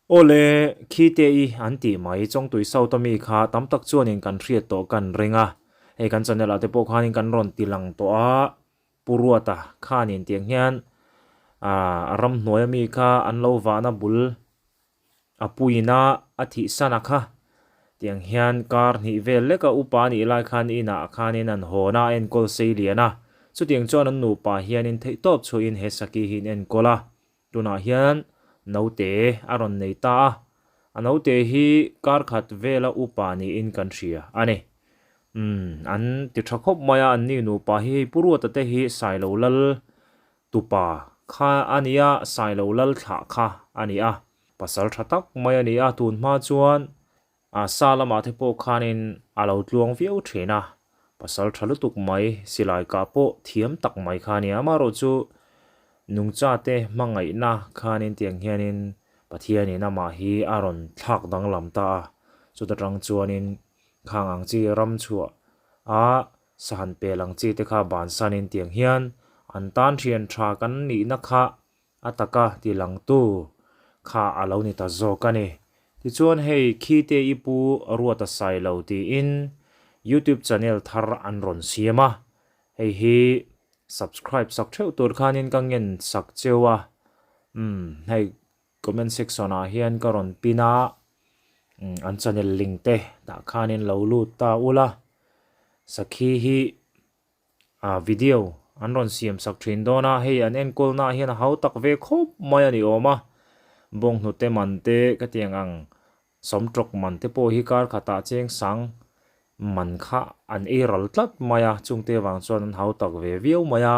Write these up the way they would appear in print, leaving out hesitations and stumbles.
Awle, khi te i an tih mai Chawngtui South a mi kha tam tak chuanin kan hriat tawh kan ring a, hei kan channel ah te pawh khanin kan rawn ti lang tawh a, Pu Ruata khanin tiang hian ah ramhnuai a mi kha an lo vahna bul a puiin a a thih san a kha tiang hian kar hnih vel lek a upa nih lai khan inah khanin an hawn a a enkawl sei lian a, chutiang chuan an nupa hianin theihtawp chhuahin he saki hi an enkawl a. Tunah hian naute a rawn nei ta a, a naute hi kar khat vela upa niin kan hria a ni. Umm, an ti tha khawp mai a, anni nupa hi hei Pu Ruata te hi Sailo Lal tupa kha a ni a, Sailo Lal thlah kha a ni a, pasal tha tak mai a ni a, tun hma chuan a sa lamah te pawh khanin a lo tluang viau thin a, pasal tha lutuk mai, silai kah pawh thiam tak mai kha a ni. Amaherawh chu nungcha te hmangaihna khanin tiang hianin Pathianin amah hi a rawn thlak danglam ta a, chuta tang chuanin khang ang chi ram chhuah a sahan pel ang chi te kha bansanin tiang hian an tan thian tha kan nihna kha A taka ti langtu kha a lo ni ta zawk a ni. Tichuan hei khi te i pu Ruata Sailo tiin YouTube channel thar an rawn siam a, hei hi subscribe sak theuh tur khanin ka ngen sak cheu a, umm hei comment section ah hian ka rawn pin a, umm an channel link te tah khanin lo lut ta ula, sakhi hi ah video an rawn siam sak thin dawn a, hei an enkawl na ah hian a hau tak ve khawp mai a ni awm a, bawnghnute man te ka tiang ang sawmtawk man te pawh hi kar khatah cheng sang man kha an ei ral tlat mai a, chungte vang chuan an hau tak ve viau mai a,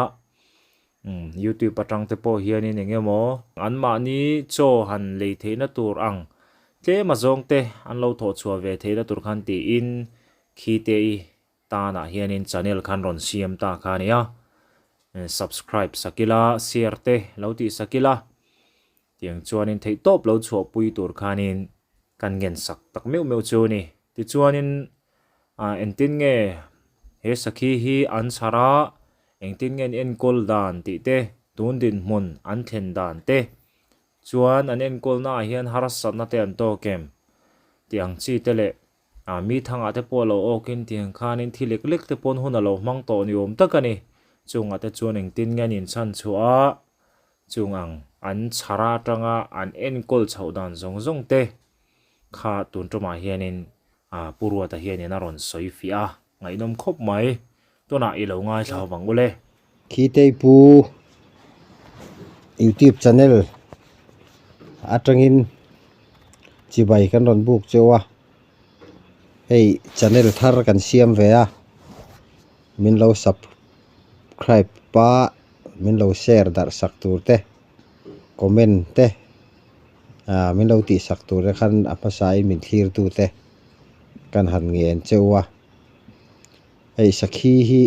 umm youtube atang te pawh hianin eng emaw anmahni chaw han lei theihna tur ang tlem a zawng te an lo thawh chhuah ve theihna tur khan tiin khi te i Tanah hianin channel khan rawn siam ta kha a nia, subscribe sak ila, share te lo tih sak ila, tiang chuanin theihtawp lo chhuahpui tur khanin kan ngen sak tak meuh meuh chu a ni. Tichuanin engtin nge he sakhi hi an chhar a, engtin nge an enkawl dan tih te, tun dinhmun an thlen dan te, chuan an enkawlnaah hian harsatna te an tawk em tih ang chi te leh A mi thangah te pawh a lo awkin tiang khanin thi lek lek te pawn hun a lo hmang tawh ni awm tak a ni. Chungah te chuan engtin nge an inchhan chhuah a, chung ang an chhar atanga an enkawl chhoh dan zawng zawng te kha tun tumah hianin a Pu Ruata hianin a rawn sawi fiah a, ngaihnawm khawp mai. Tunah i lo ngaithla ho vang ule. Khitei Pu YouTube channel atangin chibai kan rawn buk cheu a hei channel thar kan siam ve a min lo subscribe a min lo share darh sak tur te comment te ah min lo tih sak tur te khan a hmasa in min thlir tu te kan han ngen cheu a hei sakhi hi.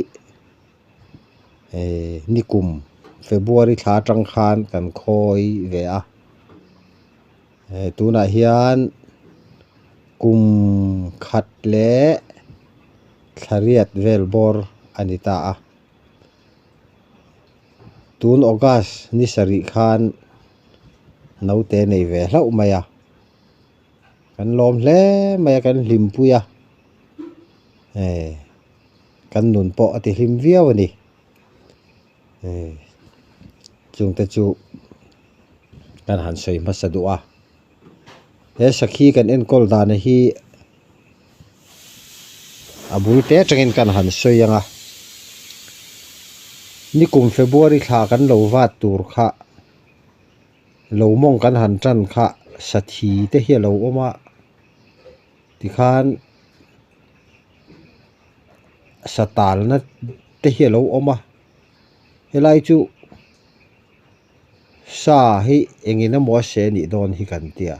Ehh nikum February thla atang khan kan khawi ve a eh tunah hian kum khat leh thla riat vel bawr a ni ta a tun August ni sarih khan naute nei ve hlauh mai a kan lawm hle mai a kan hlimpui a eh. Kan nun pawh a ti hlim viau a ni. Hei chungte chu kan han sawi hmasa duh a. He sakhi kan enkawl dan hi a bul te atangin kan han sawi ang a. Nikum February thla kan lo vat tur kha lo mawng kan han tan kha sathi te hi a lo awm a tikhan. Satalna te hi a lo awm a helai chu sa hi engin emaw a seh anih dawn hi kan tia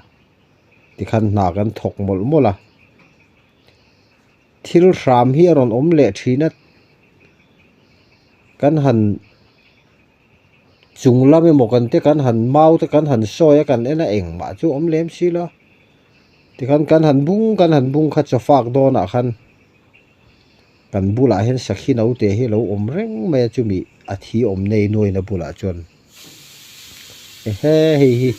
tikhan hna kan thawk mawlh mawlh a thil hram hi a rawn awm leh thin a kan han chung lam emaw kan te kan han mau te kan han sawi a kan en a engmah chu awm lem si lo tikhan kan han bung kan han bung kha chaw fak dawnah khan kan bulah hian sakhi naute hi a lo awm reng mai a chumi a thi awm nei nuaina bulah chuan ehe hei hi.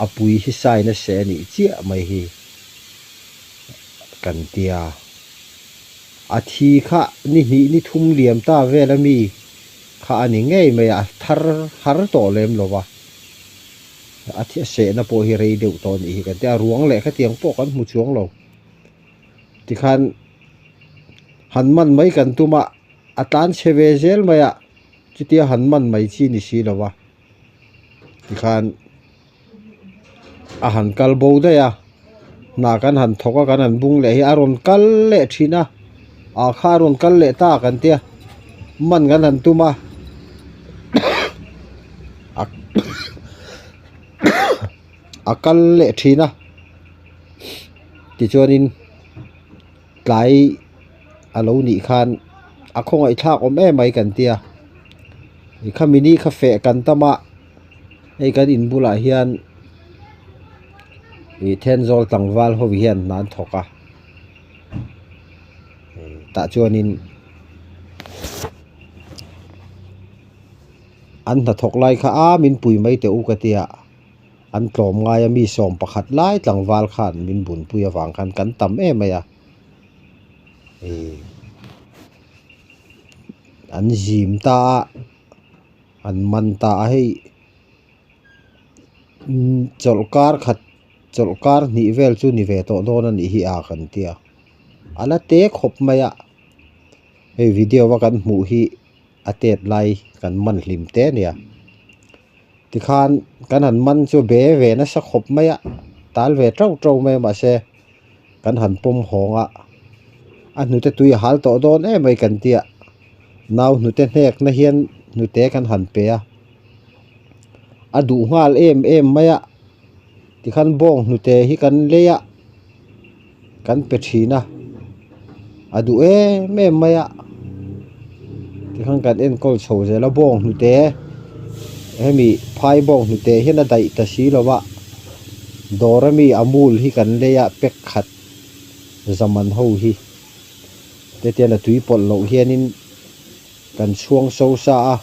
A pui hi sign a seh a nih chiah mai hi kan tia. A thi kha ni hnih ni thum liam ta vel ami kha a ni ngei mai a, a thar har tawh lem lo va. A thi a sehna pawh hi rei deuh tawh a nih hi kan tia, a ruang leh khatiang pawh kan hmu chuang lo. Tikhan han man mai kan tum a, a tlan chhe ve zel mai a, chutia han man mai chi ni si lo va. Tikhan a han kal bo daih a, hna kan han thawk a kan han bung leh hi a rawn kal leh thin a, ah kha a rawn kal leh ta kan tia man kan han tum a a kal leh thin a tichuanin tlai a lo nih khan a khawngaihthlak awm em mai kan tia khami ni kha feh kan tam a hei kan in bulah hian ih Thenzawl tlangval ho hian hna an thawk a tah chuanin an hnathawk lai kha a min pui mai teh u ka tia. An tlawm ngai a mi sawm pakhat lai tlangval khan min bunpui avang khan kan tam em mai a ih an zim ta a an man ta a hei chawlhkar khat chawlhkar hnih vel chu ni ve tawh dawn a nih hi a kan tia a la te khawp mai a hei video a kan hmuh hi a tet lai kan man hlim te a nia. Tikhan kan han man chu be ve nasa khawp mai a, tal ve teuh teuh mai a mahse kan han pawm hawng a, a hnute tui a hal tawh dawn em mai kan tia, nau hnute hnek na hian hnute kan han pe a, a duh nghal em em mai a, tikhan bawng hnute hi kan lei a, kan pe thin a, a duh em em mai a tikhan kan enkawl chho zel a bawng hnute hemi phai bawng hnute hian a daih ta si lo a dawr ami amul hi kan lei a pack khat zaman ho hi te tian a tui pawlh loh hianin kan chhuang so sa a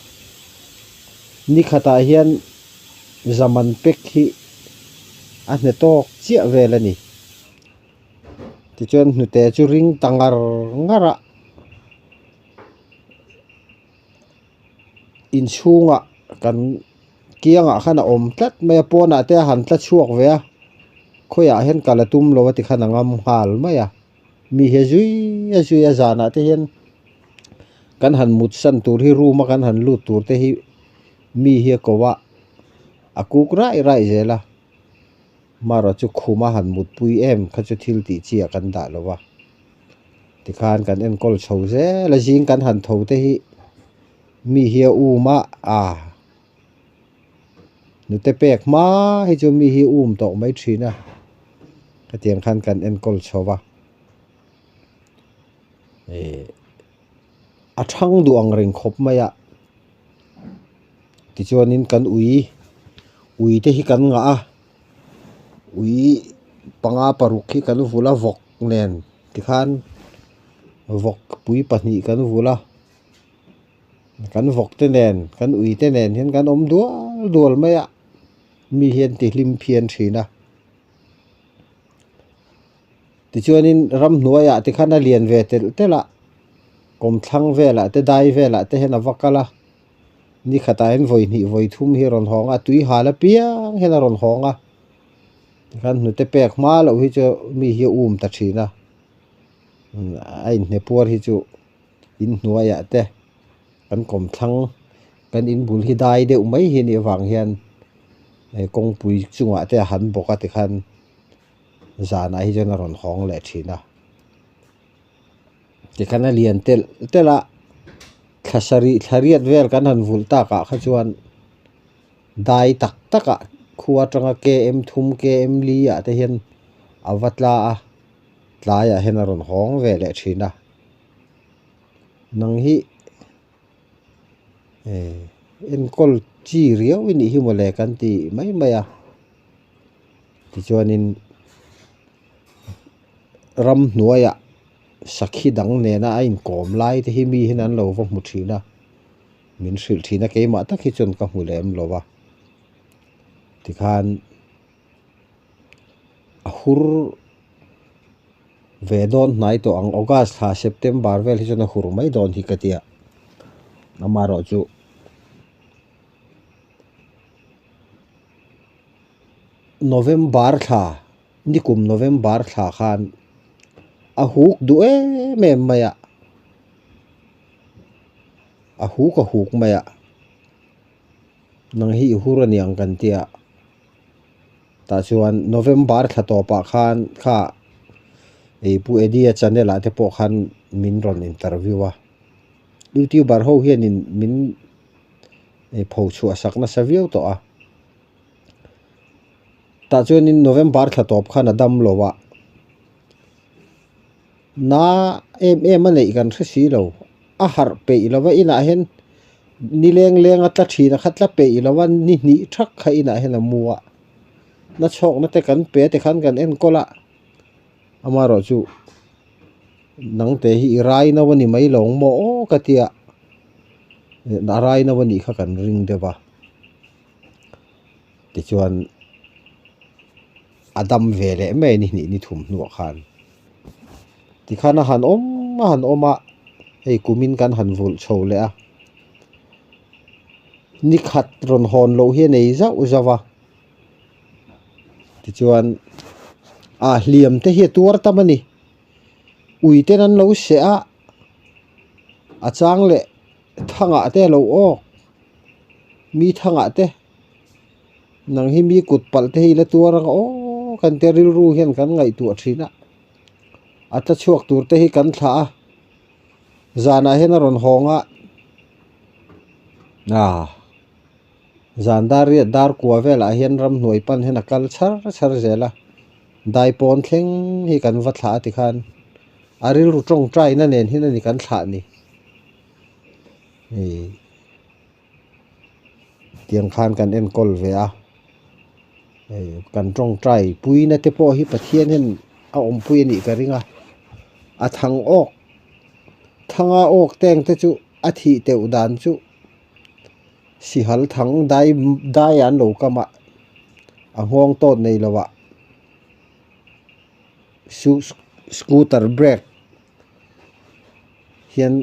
ni khatah hian zaman pack hi a hne tawk chiah vel a ni. Tichuan hnute chu ring ta ngar ngar a, inchhungah kan kiangah khan a awm tlat mai a, pawnah te a han tla chhuak ve a, khawiah hian kal a tum lo a tikhan a ngam nghal mai a, mi hi a zui a zui a zanah te hian kan han mut san tur hi room a kan han lut tur te hi mi hi a ko a, a kuk raih raih zel a. Mara chu khum a han mutpui em kha chu thil tih chi ah kan dah lo va, tikhan kan enkawl chho zel a zing kan han tho te hi mi hi a um a ah nute pek hma hi chu mi hi um tawh mai thin a hetiang khan kan enkawl chho va ih a thang duh ang reng khawp mai a tichuanin kan ui ui te hi kan ngah a ui panga paruk hi kan vul a vawk nen tikhan vawk pui pahnih kan vul a kan vawk te nen kan ui te nen hian kan awm dual dual mai a mi hian ti hlim phian thin a. Tichuanin ramhnuaiah te khan a lian ve telh telh a, kawmthlang velah te dai velah te hian a va kal a, ni khatah hian vawi hnih vawi thum hi a rawn hawng a, tui hal apiang hian a rawn hawng a, tikhan hnute pek hma loh hi chu mi hi a um ta thin a, a inhne puar hi chu inhnuaiah te kan kawmthlang kan inbul hi dai deuh mai hi a nih avang hian kawngpui chungah te a han bawk a tikhan. Zanah hi chuan a rawn hawng leh thin a tikhan a lian telh telh a thla sarih thla riat vel kan han vulh takah kha chuan dai tak takah khua atanga km thum km li ah te hian a va tla a tlaiah hian a rawn hawng ve leh thin a nang hi enkawl chi riau i nih hi mawle kan ti mai mai a. Tichuanin ramhnuaiah sakhi dang nena a inkawm lai te hi mi hian an lo va hmu thin a, min hrilh thin a keimah tak hi chuan ka hmu lem lo a tikhan. A hur ve dawn hnai tawh ang August thla September vel hi chuan a hur mai dawn hi ka tia amaherawh chu November thla nikum November thla khan a huk duh em em mai a a huk a huk mai a nang hi i hur aniang kan tia. Tah chuan November thla tawpah khan kha ih Pu Eddie-a channel ah te pawh khan min rawn interview a, youtuber ho hianin min ih pho chhuah sak nasa viau tawh a. Tah chuanin November thla tawp khan a dam lo a, na em em a neih kan hre si lo, a harh peih lo va inah hian ni leng leng a tla thin a kha tla peih lo va ni hnih thak kha inah hian a mu a, na chhawkna te kan pe te khan kan enkawl a, amaherawh chu nangte hi i rai no a ni mai lo ang maw aw ka tia, a rai no a nih kha kan ring deuh a, tichuan. a dam ve leh mai a ni hnih ni thum hnuah khan tikhan a han awm a han awm a hei kumin kan han vulh chho leh a ni khat rawn hawn loh hi a nei zauh zauh a tichuan a hliam te hi a tuar tam a ni ui ten an lo seh a a chang leh thangah te a lo awk mi thangah te. Nang hi mi kut palh te hi i la tuar ang aw kan tia rilru hian kan ngaihtuah thin a, a tla chhuak tur te hi kan thlah a, zanah hian a rawn hawng a, ah zan dar riat dar kua velah hian ramhnuai pan hian a kal chhar chhar zel a, daipawn thleng hi kan va thlah a tikhan a rilru tawngtaina nen hian a ni kan thlah ni. Tiang khan kan enkawl ve a, hei kan tawngtai puina te pawh hi Pathian hian a awmpui a nih ka ring a, a thang awk thanga awk teng te chu a thih teuh dan chu sihal thang dai dai an lo kam a, a nghawng tawt nei lo ah scooter brake hian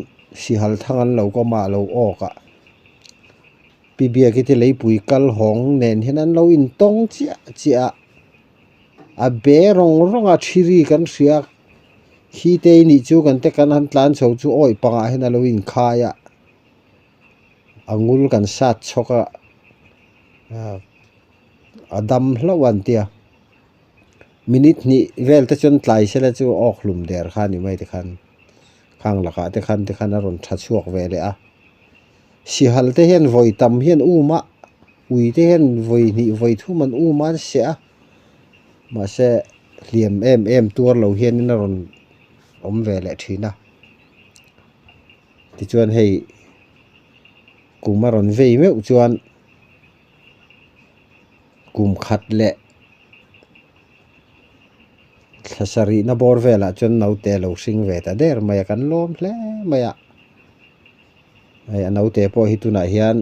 sihal thang an lo kawm a a lo awk a pi biak hi te leipui kal hawng nen hian an lo intawng chiah chiah a a be rawng rawng a thiri kan hria khi te i nih chu kan te kan han tlan chho chu awih pangah hian a lo inkhai a a ngul kan sat chhawk a a dam hlauh an tia. Minute hnih vel te chuan tlai sela chu awk hlum der kha a ni mai tikhan khang lakah te khan tikhan a rawn tha chhuak ve leh a. Sihal te hian vawi tam hian um a, ui te hian vawi hnih vawi thum an um a an seh a, mahse hliam em em tuar lo hianin a rawn awm ve leh thin a. Tichuan hei kum a rawn vei meuh chuan. Kum khat leh thla sarihna bawr velah chuan naute a lo hring ve ta der mai a, kan lawm hle mai a. Hei a naute pawh hi tunah hian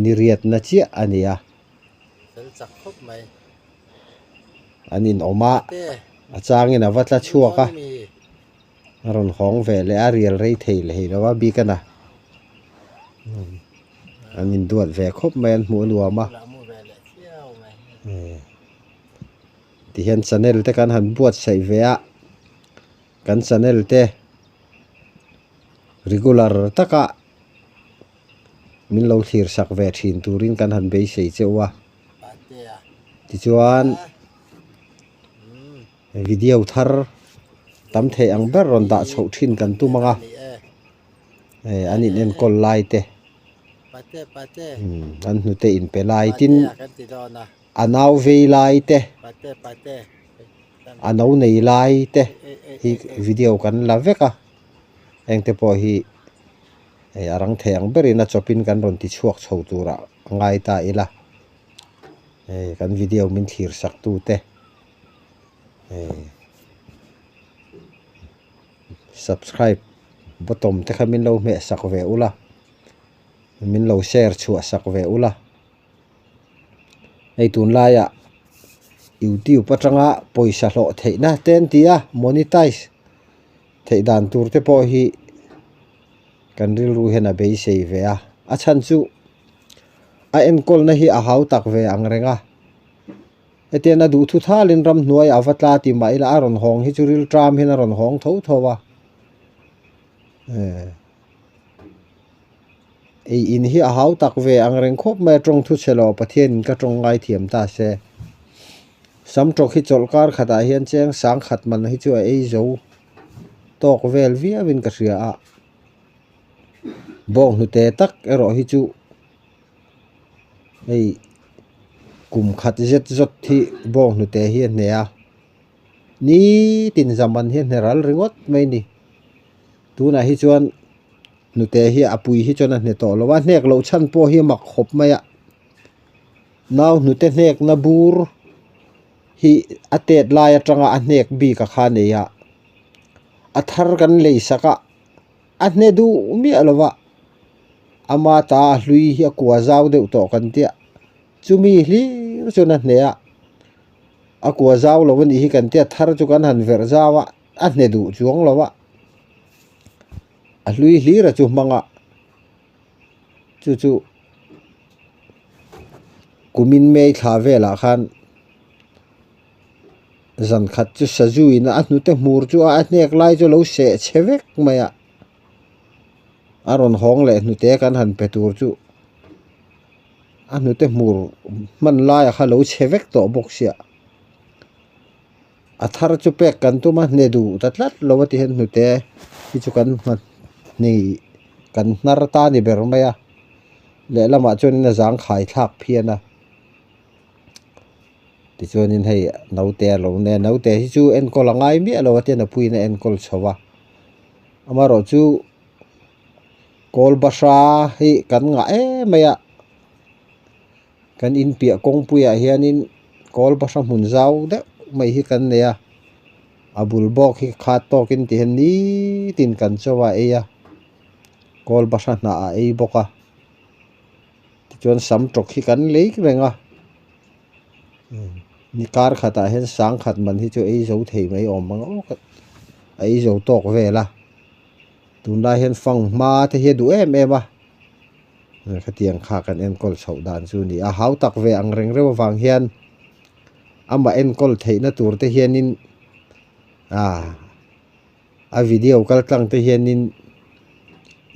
ni riatna chiah a ni a. An inawm a, a changin a va tla chhuak a. A rawn hawng ve leh a, rial rei thei leh hei lo a bik a na. An induat ve khawp mai an hmuh a nuam a. Tihian channel te kan han buatsaih ve a, kan channel te regular taka min lo thlir sak ve thin turin kan han beisei cheu a. Tichuan. Video thar tam theih ang ber rawn dah chhoh thin kan tum ang a, hei an in enkawl lai te an hnute in pe lai tin a nau vei lai te a no nei lai te hi video kan la vek a heng te pawh hi hei a rang thei ang berin a chawpin kan rawn ti chhuak chho turah ngai ta ila hei kan video min thlir sak tu te. Subscribe button te kha min lo hmeh sak ve ula min lo share chhuah sak ve ula hei tunlaiah. Youtube atanga pawisa hlawh theihna te an ti a, monetize theih dan tur te pawh hi kan rilru hian a beisei ve a, a chhan chu a enkawlna hi a hau tak ve ang reng a, hetiang a duh thu thalin ramhnuai a va tla ti mah ila a rawn hawng hi chu rilṭam hian a rawn hawng tho tho a, eh. Ei in hi a hau tak ve ang reng khawp mai a tawng thu chhe lo Pathian in ka tawng ngai thiam ta se. Sam tawk hi chawlh kar khatah hian cheng sang khat man hi chu a ei zo tawk vel viau in ka hria a. Bawng hnute tak erawh hi chu hei kum khat zet zawt hi bawng hnute hi a hne a. Nitin zaman hi a hne ral ringawt mai a ni. Tunah hi chuan hnute hi a pui hi chuan a hne tawh lo a hnek loh chhan pawh hi a mak khawp mai a nau hnute hnekna bur hi a tet lai atanga a hnek bik a kha a nei a a thar kan lei sak a a hne duh miah lo va ama ta a hlui hi a kua zau deuh tawh kan tia chumi hlir chuan a hne a a kua zau lo a nih hi kan tia thar chu kan han verh zau a. A hne duh chuang lo a, a hlui hlir a chu hmang a, chu chu kumin May thla velah khan zan khat chu sazu in a hnute hmur chu a hnek lai chu a lo seh chhe vek mai a, a rawn hawng leh hnute kan han pe tur chu a hnute hmur hman laiah kha a lo chhe vek tawh bawk sia. A thar chu pek kan tum a hne duh ta tlat lo a ti hian hnute hi chu kan hni kan hnar ta a ni ber mai a lehlamah chuanin a zang khai thlak phian a tichuanin hei naute a lo nei a naute hi chu enkawl a ngai miah lo a tihian a puiin a enkawl chho a amaherawh chu kawl bahra hi kan ngah em mai a. Kan inpiah kawngpuiah hianin kawl bahra hmun zau deuh mai hi kan nei a, a bul bawk hi khat tawkin ti hian nitin kan chaw a ei a, kawl bahra hnah a ei bawk a, tichuan sam tawk hi kan lei reng a, ni kar khatah hian sangkhat man hi chu ei zo thei mai awm ang awk a, a ei zo tawk vel a, tunlai hian fanghma te hi a duh em em a. Khatiang kha kan enkawl chhoh dan chu a ni a, hau tak ve ang reng reuh avang hian amah enkawl theihna tur te hianin ah a video kal tlang te hianin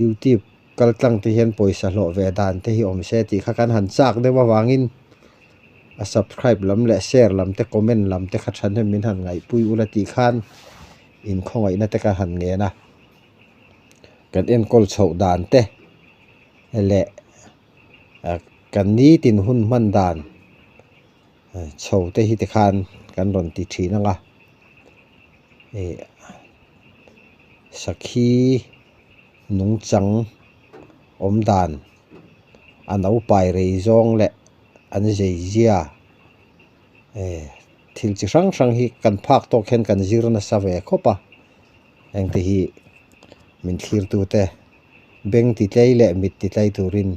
youtube kal tlang te hian pawisa hlawh ve dan te hi awm se tih kha kan han chak deuh avangin a subscribe lam leh share lam te comment lam te kha thahnem min han ngaihpui ula tih khan inkhawngaihna te ka han ngen a. Kan enkawl chhoh dan te leh kan nitin hun hman dan chho te hi tikhan kan rawn ti thin ang a ih sakhi nungchang awm dan a naupai rei zawng leh an zei zia eh thil chi hrang hrang hi kan phak tawk hian kan zir nasa ve khawp a. Hengte hi min thlirtute beng ti tlei leh mit ti tlei turin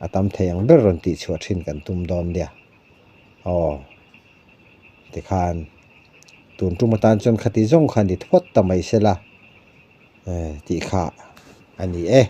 a tam thei ang ber rawn tih chhuah thin kan tum dawn nia. Aw, tikhan tun tum atan chuan khati zawng kha ni phawt ta mai sela tih kha a ni e.